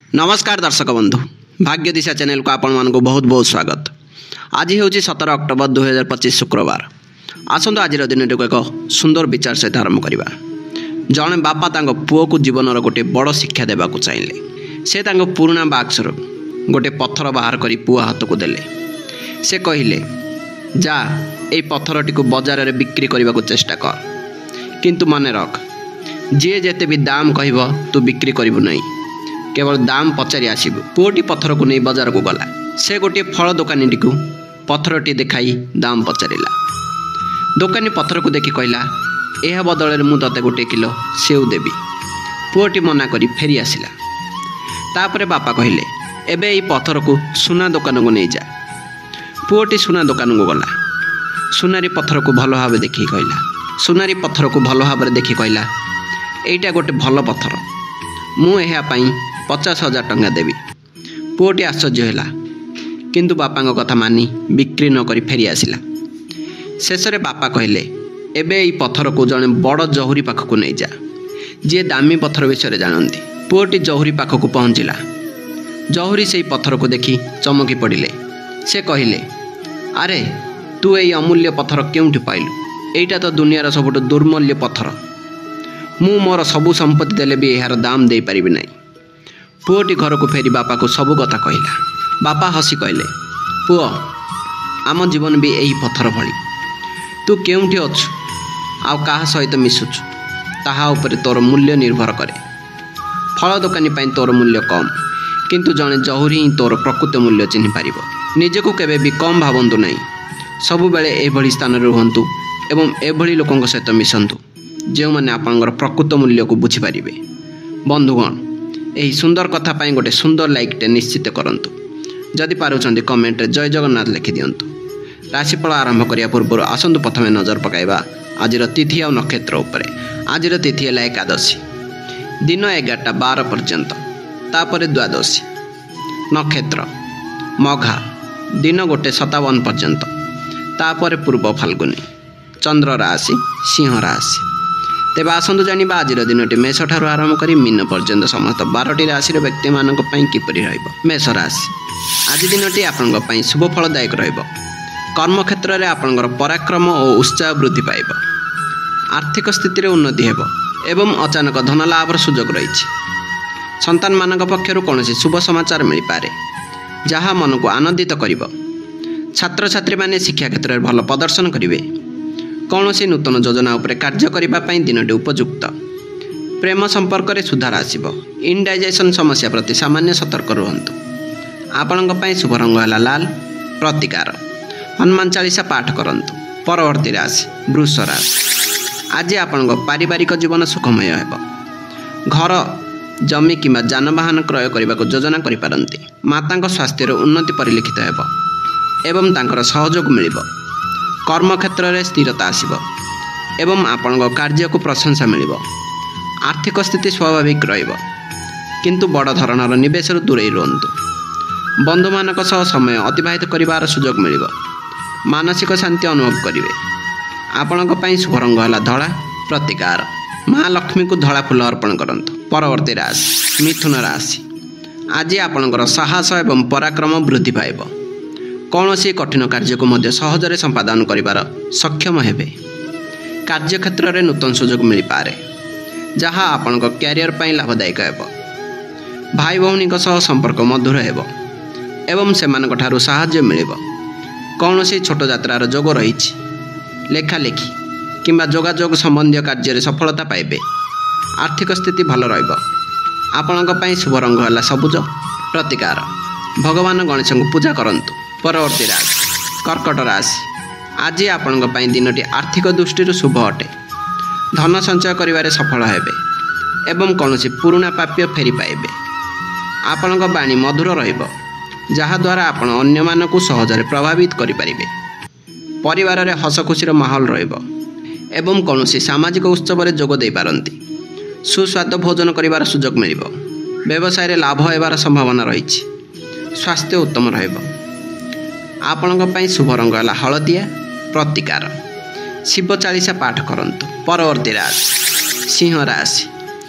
ନମସ୍କାର ଦର୍ଶକ ବନ୍ଧୁ, ଭାଗ୍ୟ ଦିଶା ଚ୍ୟାନେଲକୁ ଆପଣମାନଙ୍କୁ ବହୁତ ବହୁତ ସ୍ୱାଗତ। ଆଜି ହେଉଛି 17 ଅକ୍ଟୋବର 2025 ଶୁକ୍ରବାର। ଆସନ୍ତୁ ଆଜିର ଦିନଟିକୁ ଏକ ସୁନ୍ଦର ବିଚାର ସହିତ ଆରମ୍ଭ କରିବା। ଜଣେ ବାପା ତାଙ୍କ ପୁଅକୁ ଜୀବନର ଗୋଟିଏ ବଡ଼ ଶିକ୍ଷା ଦେବାକୁ ଚାହିଁଲେ। ସେ ତାଙ୍କ ପୁରୁଣା ବାକ୍ସରୁ ଗୋଟିଏ ପଥର ବାହାର କରି ପୁଅ ହାତକୁ ଦେଲେ। ସେ କହିଲେ, ଯା, ଏଇ ପଥରଟିକୁ ବଜାରରେ ବିକ୍ରି କରିବାକୁ ଚେଷ୍ଟା କର, କିନ୍ତୁ ମନେ ରଖ, ଯିଏ ଯେତେ ବି ଦାମ କହିବ ତୁ ବିକ୍ରି କରିବୁ ନାହିଁ, କେବଳ ଦାମ ପଚାରି ଆସିବୁ। ପୁଅଟି ପଥରକୁ ନେଇ ବଜାରକୁ ଗଲା। ସେ ଗୋଟିଏ ଫଳ ଦୋକାନୀଟିକୁ ପଥରଟି ଦେଖାଇ ଦାମ ପଚାରିଲା। ଦୋକାନୀ ପଥରକୁ ଦେଖି କହିଲା, ଏହା ବଦଳରେ ମୁଁ ତୋତେ 1 କିଲୋ ସେଉ ଦେବି। ପୁଅଟି ମନା କରି ଫେରି ଆସିଲା। ତାପରେ ବାପା କହିଲେ, ଏବେ ଏଇ ପଥରକୁ ସୁନା ଦୋକାନକୁ ନେଇଯା। ପୁଅଟି ସୁନା ଦୋକାନକୁ ଗଲା। ସୁନାରୀ ପଥରକୁ ଭଲ ଭାବେ ଦେଖି କହିଲା, ସୁନାରୀ ପଥରକୁ ଭଲ ଭାବରେ ଦେଖି କହିଲା, ଏଇଟା ଗୋଟେ ଭଲ ପଥର, ମୁଁ ଏହା ପାଇଁ 50,000 ଟଙ୍କା ଦେବି। ପୁଅଟି ଆଶ୍ଚର୍ଯ୍ୟ ହେଲା, କିନ୍ତୁ ବାପାଙ୍କ କଥା ମାନି ବିକ୍ରି ନ କରି ଫେରି ଆସିଲା। ଶେଷରେ ବାପା କହିଲେ, ଏବେ ଏଇ ପଥରକୁ ଜଣେ ବଡ଼ ଜହୁରୀ ପାଖକୁ ନେଇଯା, ଯିଏ ଦାମୀ ପଥର ବିଷୟରେ ଜାଣନ୍ତି। ପୁଅଟି ଜହୁରୀ ପାଖକୁ ପହଞ୍ଚିଲା। ଜହୁରୀ ସେଇ ପଥରକୁ ଦେଖି ଚମକି ପଡ଼ିଲେ। ସେ କହିଲେ, ଆରେ, ତୁ ଏଇ ଅମୂଲ୍ୟ ପଥର କେଉଁଠି ପାଇଲୁ? ଏଇଟା ତ ଦୁନିଆର ସବୁଠୁ ଦୁର୍ମୂଲ୍ୟ ପଥର। ମୁଁ ମୋର ସବୁ ସମ୍ପତ୍ତି ଦେଲେ ବି ଏହାର ଦାମ ଦେଇପାରିବି ନାହିଁ। ପୁଅଟି ଘରକୁ ଫେରି ବାପାକୁ ସବୁ କଥା କହିଲା। ବାପା ହସି କହିଲେ, ପୁଅ, ଆମ ଜୀବନ ବି ଏହି ପଥର ଭଳି। ତୁ କେଉଁଠି ଅଛୁ ଆଉ କାହା ସହିତ ମିଶୁଛୁ, ତାହା ଉପରେ ତୋର ମୂଲ୍ୟ ନିର୍ଭର କରେ। ଫଳ ଦୋକାନୀ ପାଇଁ ତୋର ମୂଲ୍ୟ କମ୍, କିନ୍ତୁ ଜଣେ ଜହୁରୀ ହିଁ ତୋର ପ୍ରକୃତ ମୂଲ୍ୟ ଚିହ୍ନିପାରିବ। ନିଜକୁ କେବେ ବି କମ୍ ଭାବନ୍ତୁ ନାହିଁ। ସବୁବେଳେ ଏଭଳି ସ୍ଥାନରେ ରୁହନ୍ତୁ ଏବଂ ଏଭଳି ଲୋକଙ୍କ ସହିତ ମିଶନ୍ତୁ ଯେଉଁମାନେ ଆପଣଙ୍କର ପ୍ରକୃତ ମୂଲ୍ୟକୁ ବୁଝିପାରିବେ। ବନ୍ଧୁଗଣ, ଏହି ସୁନ୍ଦର କଥା ପାଇଁ ଗୋଟେ ସୁନ୍ଦର ଲାଇକ୍ଟେ ନିଶ୍ଚିତ କରନ୍ତୁ। ଯଦି ପାରୁଛନ୍ତି କମେଣ୍ଟରେ ଜୟ ଜଗନ୍ନାଥ ଲେଖିଦିଅନ୍ତୁ। ରାଶିଫଳ ଆରମ୍ଭ କରିବା ପୂର୍ବରୁ ଆସନ୍ତୁ ପ୍ରଥମେ ନଜର ପକାଇବା ଆଜିର ତିଥି ଆଉ ନକ୍ଷତ୍ର ଉପରେ। ଆଜିର ତିଥି ହେଲା ଏକାଦଶୀ, ଦିନ 11:12 ପର୍ଯ୍ୟନ୍ତ, ତାପରେ ଦ୍ୱାଦଶୀ। ନକ୍ଷତ୍ର ମଘା, ଦିନ 1:57 ପର୍ଯ୍ୟନ୍ତ, ତାପରେ ପୂର୍ବ ଫାଲ୍ଗୁନୀ। ଚନ୍ଦ୍ର ରାଶି ସିଂହ ରାଶି। ତେବେ ଆସନ୍ତୁ ଜାଣିବା ଆଜିର ଦିନଟି ମେଷଠାରୁ ଆରମ୍ଭ କରି ମୀନ ପର୍ଯ୍ୟନ୍ତ ସମସ୍ତ 12ଟି ରାଶିର ବ୍ୟକ୍ତିମାନଙ୍କ ପାଇଁ କିପରି ରହିବ। ମେଷ ରାଶି, ଆଜି ଦିନଟି ଆପଣଙ୍କ ପାଇଁ ଶୁଭ ଫଳଦାୟକ ରହିବ। କର୍ମକ୍ଷେତ୍ରରେ ଆପଣଙ୍କର ପରାକ୍ରମ ଓ ଉତ୍ସାହ ବୃଦ୍ଧି ପାଇବ। ଆର୍ଥିକ ସ୍ଥିତିରେ ଉନ୍ନତି ହେବ ଏବଂ ଅଚାନକ ଧନ ଲାଭର ସୁଯୋଗ ରହିଛି। ସନ୍ତାନମାନଙ୍କ ପକ୍ଷରୁ କୌଣସି ଶୁଭ ସମାଚାର ମିଳିପାରେ, ଯାହା ମନକୁ ଆନନ୍ଦିତ କରିବ। ଛାତ୍ରଛାତ୍ରୀମାନେ ଶିକ୍ଷା କ୍ଷେତ୍ରରେ ଭଲ ପ୍ରଦର୍ଶନ କରିବେ। କୌଣସି ନୂତନ ଯୋଜନା ଉପରେ କାର୍ଯ୍ୟ କରିବା ପାଇଁ ଦିନଟି ଉପଯୁକ୍ତ। ପ୍ରେମ ସମ୍ପର୍କରେ ସୁଧାର ଆସିବ। ଇନଡାଇଜେସନ୍ ସମସ୍ୟା ପ୍ରତି ସାମାନ୍ୟ ସତର୍କ ରୁହନ୍ତୁ। ଆପଣଙ୍କ ପାଇଁ ଶୁଭ ରଙ୍ଗ ହେଲା ଲାଲ। ପ୍ରତିକାର, ହନୁମାନ ଚାଳିଶା ପାଠ କରନ୍ତୁ। ପରବର୍ତ୍ତୀ ରାଶି ବୃଷ ରାଶି। ଆଜି ଆପଣଙ୍କ ପାରିବାରିକ ଜୀବନ ସୁଖମୟ ହେବ। ଘର, ଜମି କିମ୍ବା ଯାନବାହନ କ୍ରୟ କରିବାକୁ ଯୋଜନା କରିପାରନ୍ତି। ମାତାଙ୍କ ସ୍ୱାସ୍ଥ୍ୟରେ ଉନ୍ନତି ପରିଲକ୍ଷିତ ହେବ ଏବଂ ତାଙ୍କର ସହଯୋଗ ମିଳିବ। କର୍ମକ୍ଷେତ୍ରରେ ସ୍ଥିରତା ଆସିବ ଏବଂ ଆପଣଙ୍କ କାର୍ଯ୍ୟକୁ ପ୍ରଶଂସା ମିଳିବ। ଆର୍ଥିକ ସ୍ଥିତି ସ୍ୱାଭାବିକ ରହିବ, କିନ୍ତୁ ବଡ଼ ଧରଣର ନିବେଶରୁ ଦୂରେଇ ରୁହନ୍ତୁ। ବନ୍ଧୁମାନଙ୍କ ସହ ସମୟ ଅତିବାହିତ କରିବାର ସୁଯୋଗ ମିଳିବ। ମାନସିକ ଶାନ୍ତି ଅନୁଭବ କରିବେ। ଆପଣଙ୍କ ପାଇଁ ଶୁଭ ରଙ୍ଗ ହେଲା ଧଳା। ପ୍ରତିକାର, ମା ଲକ୍ଷ୍ମୀଙ୍କୁ ଧଳା ଫୁଲ ଅର୍ପଣ କରନ୍ତୁ। ପରବର୍ତ୍ତୀ ରାଶି ମିଥୁନ ରାଶି। ଆଜି ଆପଣଙ୍କର ସାହସ ଏବଂ ପରାକ୍ରମ ବୃଦ୍ଧି ପାଇବ। କୌଣସି କଠିନ କାର୍ଯ୍ୟକୁ ମଧ୍ୟ ସହଜରେ ସମ୍ପାଦନ କରିବାର ସକ୍ଷମ ହେବେ। କାର୍ଯ୍ୟକ୍ଷେତ୍ରରେ ନୂତନ ସୁଯୋଗ ମିଳିପାରେ, ଯାହା ଆପଣଙ୍କ କ୍ୟାରିୟର ପାଇଁ ଲାଭଦାୟକ ହେବ। ଭାଇ ଭଉଣୀଙ୍କ ସହ ସମ୍ପର୍କ ମଧୁର ହେବ ଏବଂ ସେମାନଙ୍କଠାରୁ ସାହାଯ୍ୟ ମିଳିବ। କୌଣସି ଛୋଟ ଯାତ୍ରାର ଯୋଗ ରହିଛି। ଲେଖାଲେଖି କିମ୍ବା ଯୋଗାଯୋଗ ସମ୍ବନ୍ଧୀୟ କାର୍ଯ୍ୟରେ ସଫଳତା ପାଇବେ। ଆର୍ଥିକ ସ୍ଥିତି ଭଲ ରହିବ। ଆପଣଙ୍କ ପାଇଁ ଶୁଭ ରଙ୍ଗ ହେଲା ସବୁଜ। ପ୍ରତିକାର, ଭଗବାନ ଗଣେଶଙ୍କୁ ପୂଜା କରନ୍ତୁ। ପରବର୍ତ୍ତୀ ରାଶି କର୍କଟ ରାଶି। ଆଜି ଆପଣଙ୍କ ପାଇଁ ଦିନଟି ଆର୍ଥିକ ଦୃଷ୍ଟିରୁ ଶୁଭ ଅଟେ। ଧନ ସଞ୍ଚୟ କରିବାରେ ସଫଳ ହେବେ ଏବଂ କୌଣସି ପୁରୁଣା ପ୍ରାପ୍ୟ ଫେରି ପାଇବେ। ଆପଣଙ୍କ ବାଣୀ ମଧୁର ରହିବ, ଯାହାଦ୍ୱାରା ଆପଣ ଅନ୍ୟମାନଙ୍କୁ ସହଜରେ ପ୍ରଭାବିତ କରିପାରିବେ। ପରିବାରରେ ହସଖୁସିର ମାହୋଲ ରହିବ ଏବଂ କୌଣସି ସାମାଜିକ ଉତ୍ସବରେ ଯୋଗ ଦେଇପାରନ୍ତି। ସୁସ୍ୱାଦୁ ଭୋଜନ କରିବାର ସୁଯୋଗ ମିଳିବ। ବ୍ୟବସାୟରେ ଲାଭ ହେବାର ସମ୍ଭାବନା ରହିଛି। ସ୍ୱାସ୍ଥ୍ୟ ଉତ୍ତମ ରହିବ। ଆପଣଙ୍କ ପାଇଁ ଶୁଭ ରଙ୍ଗ ହେଲା ହଳଦିଆ। ପ୍ରତିକାର, ଶିବ ଚାଳିଶା ପାଠ କରନ୍ତୁ। ପରବର୍ତ୍ତୀ ରାଶି ସିଂହ ରାଶି।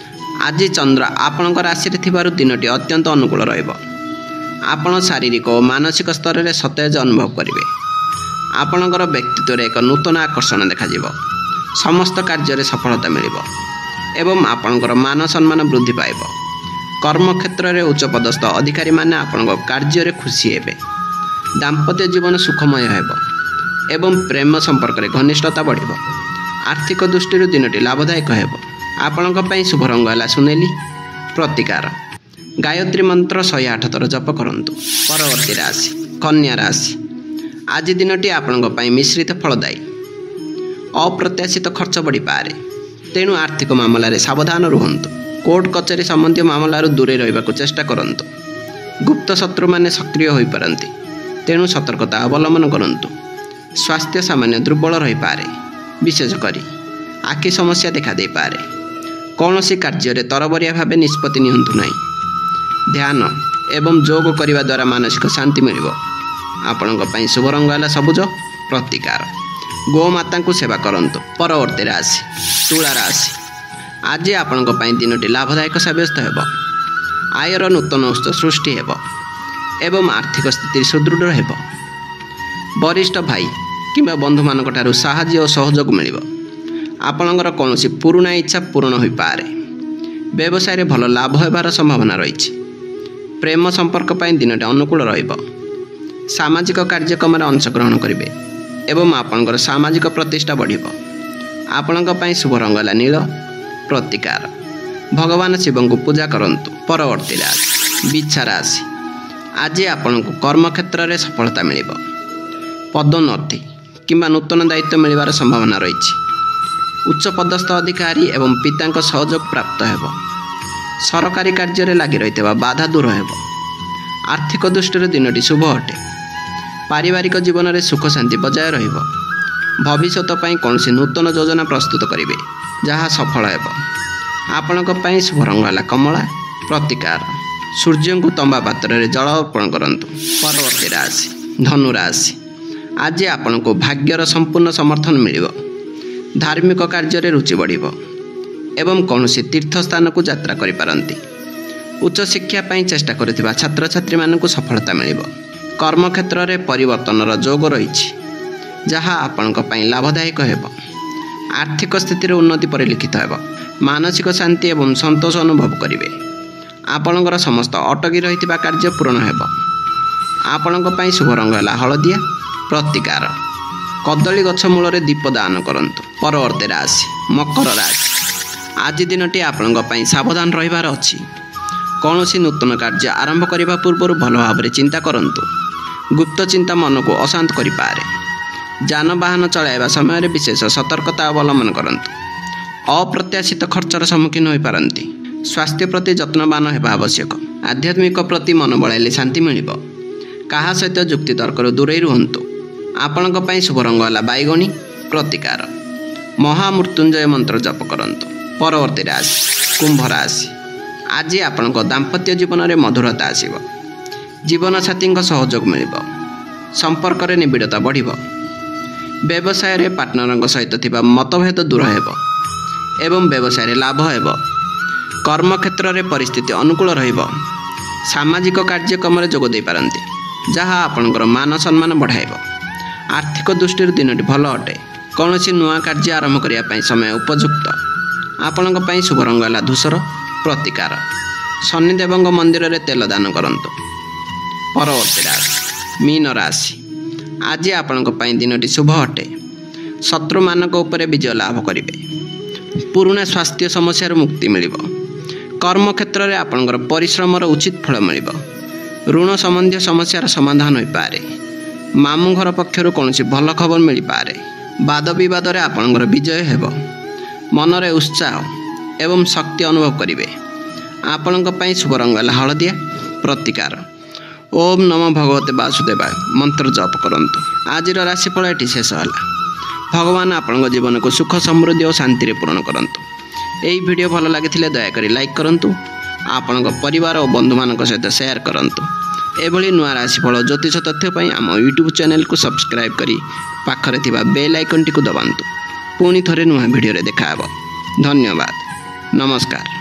ଆଜି ଚନ୍ଦ୍ର ଆପଣଙ୍କ ରାଶିରେ ଥିବାରୁ ଦିନଟି ଅତ୍ୟନ୍ତ ଅନୁକୂଳ ରହିବ। ଆପଣ ଶାରୀରିକ ଓ ମାନସିକ ସ୍ତରରେ ସତେଜ ଅନୁଭବ କରିବେ। ଆପଣଙ୍କର ବ୍ୟକ୍ତିତ୍ୱରେ ଏକ ନୂତନ ଆକର୍ଷଣ ଦେଖାଯିବ। ସମସ୍ତ କାର୍ଯ୍ୟରେ ସଫଳତା ମିଳିବ ଏବଂ ଆପଣଙ୍କର ମାନ ସମ୍ମାନ ବୃଦ୍ଧି ପାଇବ। କର୍ମକ୍ଷେତ୍ରରେ ଉଚ୍ଚପଦସ୍ଥ ଅଧିକାରୀମାନେ ଆପଣଙ୍କ କାର୍ଯ୍ୟରେ ଖୁସି ହେବେ। ଦାମ୍ପତ୍ୟ ଜୀବନ ସୁଖମୟ ହେବ ଏବଂ ପ୍ରେମ ସମ୍ପର୍କରେ ଘନିଷ୍ଠତା ବଢ଼ିବ। ଆର୍ଥିକ ଦୃଷ୍ଟିରୁ ଦିନଟି ଲାଭଦାୟକ ହେବ। ଆପଣଙ୍କ ପାଇଁ ଶୁଭ ରଙ୍ଗ ହେଲା ସୁନେଲି। ପ୍ରତିକାର: ଗାୟତ୍ରୀ ମନ୍ତ୍ର 108 ଥର ଜପ କରନ୍ତୁ। ପରବର୍ତ୍ତୀ ରାଶି କନ୍ୟା ରାଶି। ଆଜି ଦିନଟି ଆପଣଙ୍କ ପାଇଁ ମିଶ୍ରିତ ଫଳଦାୟୀ। ଅପ୍ରତ୍ୟାଶିତ ଖର୍ଚ୍ଚ ବଢ଼ିପାରେ, ତେଣୁ ଆର୍ଥିକ ମାମଲାରେ ସାବଧାନ ରୁହନ୍ତୁ। କୋର୍ଟ କଚେରୀ ସମ୍ବନ୍ଧୀୟ ମାମଲାରୁ ଦୂରେଇ ରହିବାକୁ ଚେଷ୍ଟା କରନ୍ତୁ। ଗୁପ୍ତ ଶତ୍ରୁମାନେ ସକ୍ରିୟ ହୋଇପାରନ୍ତି, ତେଣୁ ସତର୍କତା ଅବଲମ୍ବନ କରନ୍ତୁ। ସ୍ୱାସ୍ଥ୍ୟ ସାମାନ୍ୟ ଦୁର୍ବଳ ରହିପାରେ, ବିଶେଷ କରି ଆଖି ସମସ୍ୟା ଦେଖାଦେଇପାରେ। କୌଣସି କାର୍ଯ୍ୟରେ ତରବରିଆ ଭାବେ ନିଷ୍ପତ୍ତି ନିଅନ୍ତୁ ନାହିଁ। ଧ୍ୟାନ ଏବଂ ଯୋଗ କରିବା ଦ୍ୱାରା ମାନସିକ ଶାନ୍ତି ମିଳିବ। ଆପଣଙ୍କ ପାଇଁ ଶୁଭ ରଙ୍ଗ ହେଲା ସବୁଜ। ପ୍ରତିକାର: ଗୋମାତାଙ୍କୁ ସେବା କରନ୍ତୁ। ପରବର୍ତ୍ତୀ ରାଶି ତୁଳା ରାଶି। ଆଜି ଆପଣଙ୍କ ପାଇଁ ଦିନଟି ଲାଭଦାୟକ ସାବ୍ୟସ୍ତ ହେବ। ଆୟର ନୂତନ ଉତ୍ସ ସୃଷ୍ଟି ହେବ ଏବଂ ଆର୍ଥିକ ସ୍ଥିତି ସୁଦୃଢ଼ ହେବ। ବରିଷ୍ଠ ଭାଇ କିମ୍ବା ବନ୍ଧୁମାନଙ୍କଠାରୁ ସାହାଯ୍ୟ ଓ ସହଯୋଗ ମିଳିବ। ଆପଣଙ୍କର କୌଣସି ପୁରୁଣା ଇଚ୍ଛା ପୂରଣ ହୋଇପାରେ। ବ୍ୟବସାୟରେ ଭଲ ଲାଭ ହେବାର ସମ୍ଭାବନା ରହିଛି। ପ୍ରେମ ସମ୍ପର୍କ ପାଇଁ ଦିନଟି ଅନୁକୂଳ ରହିବ। ସାମାଜିକ କାର୍ଯ୍ୟକ୍ରମରେ ଅଂଶଗ୍ରହଣ କରିବେ ଏବଂ ଆପଣଙ୍କର ସାମାଜିକ ପ୍ରତିଷ୍ଠା ବଢ଼ିବ। ଆପଣଙ୍କ ପାଇଁ ଶୁଭ ରଙ୍ଗ ହେଲା ନୀଳ। ପ୍ରତିକାର: ଭଗବାନ ଶିବଙ୍କୁ ପୂଜା କରନ୍ତୁ। ପରବର୍ତ୍ତୀ ରାଶି ବିଛା ରାଶି। ଆଜି ଆପଣଙ୍କୁ କର୍ମକ୍ଷେତ୍ରରେ ସଫଳତା ମିଳିବ। ପଦୋନ୍ନତି କିମ୍ବା ନୂତନ ଦାୟିତ୍ୱ ମିଳିବାର ସମ୍ଭାବନା ରହିଛି। ଉଚ୍ଚ ପଦସ୍ଥ ଅଧିକାରୀ ଏବଂ ପିତାଙ୍କ ସହଯୋଗ ପ୍ରାପ୍ତ ହେବ। ସରକାରୀ କାର୍ଯ୍ୟରେ ଲାଗି ରହିଥିବା ବାଧା ଦୂର ହେବ। ଆର୍ଥିକ ଦୃଷ୍ଟିରୁ ଦିନଟି ଶୁଭ ଅଟେ। ପାରିବାରିକ ଜୀବନରେ ସୁଖ ଶାନ୍ତି ବଜାୟ ରହିବ। ଭବିଷ୍ୟତ ପାଇଁ କୌଣସି ନୂତନ ଯୋଜନା ପ୍ରସ୍ତୁତ କରିବେ, ଯାହା ସଫଳ ହେବ। ଆପଣଙ୍କ ପାଇଁ ଶୁଭ ରଙ୍ଗ ହେଲା କମଳା। ପ୍ରତିକାର: ସୂର୍ଯ୍ୟଙ୍କୁ ତମ୍ବା ପାତ୍ରରେ ଜଳ ଅର୍ପଣ କରନ୍ତୁ। ପରବର୍ତ୍ତୀ ରାଶି ଧନୁ ରାଶି। ଆଜି ଆପଣଙ୍କୁ ଭାଗ୍ୟର ସମ୍ପୂର୍ଣ୍ଣ ସମର୍ଥନ ମିଳିବ। ଧାର୍ମିକ କାର୍ଯ୍ୟରେ ରୁଚି ବଢ଼ିବ ଏବଂ କୌଣସି ତୀର୍ଥସ୍ଥାନକୁ ଯାତ୍ରା କରିପାରନ୍ତି। ଉଚ୍ଚଶିକ୍ଷା ପାଇଁ ଚେଷ୍ଟା କରୁଥିବା ଛାତ୍ରଛାତ୍ରୀମାନଙ୍କୁ ସଫଳତା ମିଳିବ। କର୍ମକ୍ଷେତ୍ରରେ ପରିବର୍ତ୍ତନର ଯୋଗ ରହିଛି, ଯାହା ଆପଣଙ୍କ ପାଇଁ ଲାଭଦାୟକ ହେବ। ଆର୍ଥିକ ସ୍ଥିତିରେ ଉନ୍ନତି ପରିଲକ୍ଷିତ ହେବ। ମାନସିକ ଶାନ୍ତି ଏବଂ ସନ୍ତୋଷ ଅନୁଭବ କରିବେ। ଆପଣଙ୍କର ସମସ୍ତ ଅଟକି ରହିଥିବା କାର୍ଯ୍ୟ ପୂରଣ ହେବ। ଆପଣଙ୍କ ପାଇଁ ଶୁଭ ରଙ୍ଗ ହେଲା ହଳଦିଆ। ପ୍ରତିକାର: କଦଳୀ ଗଛ ମୂଳରେ ଦୀପ ଦାନ କରନ୍ତୁ। ପରବର୍ତ୍ତୀ ରାଶି ମକର ରାଶି। ଆଜି ଦିନଟି ଆପଣଙ୍କ ପାଇଁ ସାବଧାନ ରହିବାର ଅଛି। କୌଣସି ନୂତନ କାର୍ଯ୍ୟ ଆରମ୍ଭ କରିବା ପୂର୍ବରୁ ଭଲ ଭାବରେ ଚିନ୍ତା କରନ୍ତୁ। ଗୁପ୍ତ ଚିନ୍ତା ମନକୁ ଅଶାନ୍ତ କରିପାରେ। ଯାନବାହନ ଚଳାଇବା ସମୟରେ ବିଶେଷ ସତର୍କତା ଅବଲମ୍ବନ କରନ୍ତୁ। ଅପ୍ରତ୍ୟାଶିତ ଖର୍ଚ୍ଚର ସମ୍ମୁଖୀନ ହୋଇପାରନ୍ତି। ସ୍ୱାସ୍ଥ୍ୟ ପ୍ରତି ଯତ୍ନବାନ ହେବା ଆବଶ୍ୟକ। ଆଧ୍ୟାତ୍ମିକ ପ୍ରତି ମନ ବଳାଇଲେ ଶାନ୍ତି ମିଳିବ। କାହା ସହିତ ଯୁକ୍ତିତର୍କରୁ ଦୂରେଇ ରୁହନ୍ତୁ। ଆପଣଙ୍କ ପାଇଁ ଶୁଭ ରଙ୍ଗ ହେଲା ବାଇଗଣୀ। ପ୍ରତିକାର: ମହାମୃତ୍ୟୁଞ୍ଜୟ ମନ୍ତ୍ର ଜପ କରନ୍ତୁ। ପରବର୍ତ୍ତୀ ରାଶି କୁମ୍ଭ ରାଶି। ଆଜି ଆପଣଙ୍କ ଦାମ୍ପତ୍ୟ ଜୀବନରେ ମଧୁରତା ଆସିବ। ଜୀବନସାଥୀଙ୍କ ସହଯୋଗ ମିଳିବ। ସମ୍ପର୍କରେ ନିବିଡ଼ତା ବଢ଼ିବ। ବ୍ୟବସାୟରେ ପାର୍ଟନରଙ୍କ ସହିତ ଥିବା ମତଭେଦ ଦୂର ହେବ ଏବଂ ବ୍ୟବସାୟରେ ଲାଭ ହେବ। କର୍ମକ୍ଷେତ୍ରରେ ପରିସ୍ଥିତି ଅନୁକୂଳ ରହିବ। ସାମାଜିକ କାର୍ଯ୍ୟକ୍ରମରେ ଯୋଗ ଦେଇପାରନ୍ତି, ଯାହା ଆପଣଙ୍କର ମାନ ସମ୍ମାନ ବଢ଼ାଇବ। ଆର୍ଥିକ ଦୃଷ୍ଟିରୁ ଦିନଟି ଭଲ ଅଟେ। କୌଣସି ନୂଆ କାର୍ଯ୍ୟ ଆରମ୍ଭ କରିବା ପାଇଁ ସମୟ ଉପଯୁକ୍ତ। ଆପଣଙ୍କ ପାଇଁ ଶୁଭ ରଙ୍ଗ ହେଲା ଧୂସର। ପ୍ରତିକାର: ଶନିଦେବଙ୍କ ମନ୍ଦିରରେ ତେଲ ଦାନ କରନ୍ତୁ। ପରବର୍ତ୍ତୀ ରାଶି ମୀନ ରାଶି। ଆଜି ଆପଣଙ୍କ ପାଇଁ ଦିନଟି ଶୁଭ ଅଟେ। ଶତ୍ରୁମାନଙ୍କ ଉପରେ ବିଜୟ ଲାଭ କରିବେ। ପୁରୁଣା ସ୍ୱାସ୍ଥ୍ୟ ସମସ୍ୟାରୁ ମୁକ୍ତି ମିଳିବ। କର୍ମକ୍ଷେତ୍ରରେ ଆପଣଙ୍କର ପରିଶ୍ରମର ଉଚିତ ଫଳ ମିଳିବ। ଋଣ ସମ୍ବନ୍ଧୀୟ ସମସ୍ୟାର ସମାଧାନ ହୋଇପାରେ। ମାମୁଁ ଘର ପକ୍ଷରୁ କୌଣସି ଭଲ ଖବର ମିଳିପାରେ। ବାଦ ବିବାଦରେ ଆପଣଙ୍କର ବିଜୟ ହେବ। ମନରେ ଉତ୍ସାହ ଏବଂ ଶକ୍ତି ଅନୁଭବ କରିବେ। ଆପଣଙ୍କ ପାଇଁ ଶୁଭ ରଙ୍ଗ ହେଲା ହଳଦିଆ। ପ୍ରତିକାର: ଓମ୍ ନମୋ ଭଗବତେ ବାସୁଦେବାୟ ମନ୍ତ୍ର ଜପ କରନ୍ତୁ। ଆଜିର ରାଶିଫଳ ଏଠି ଶେଷ ହେଲା। ଭଗବାନ ଆପଣଙ୍କ ଜୀବନକୁ ସୁଖ, ସମୃଦ୍ଧି ଓ ଶାନ୍ତିରେ ପୂରଣ କରନ୍ତୁ। ଏହି ଭିଡ଼ିଓ ଭଲ ଲାଗିଥିଲେ ଦୟାକରି ଲାଇକ୍ କରନ୍ତୁ, ଆପଣଙ୍କ ପରିବାର ଓ ବନ୍ଧୁମାନଙ୍କ ସହିତ ସେୟାର କରନ୍ତୁ। ଏଭଳି ନୂଆ ରାଶିଫଳ ଜ୍ୟୋତିଷ ତଥ୍ୟ ପାଇଁ ଆମ ୟୁଟ୍ୟୁବ୍ ଚ୍ୟାନେଲକୁ ସବସ୍କ୍ରାଇବ୍ କରି ପାଖରେ ଥିବା ବେଲ୍ ଆଇକନ୍ଟିକୁ ଦବାନ୍ତୁ। ପୁଣି ଥରେ ନୂଆ ଭିଡ଼ିଓରେ ଦେଖାହେବ। ଧନ୍ୟବାଦ, ନମସ୍କାର।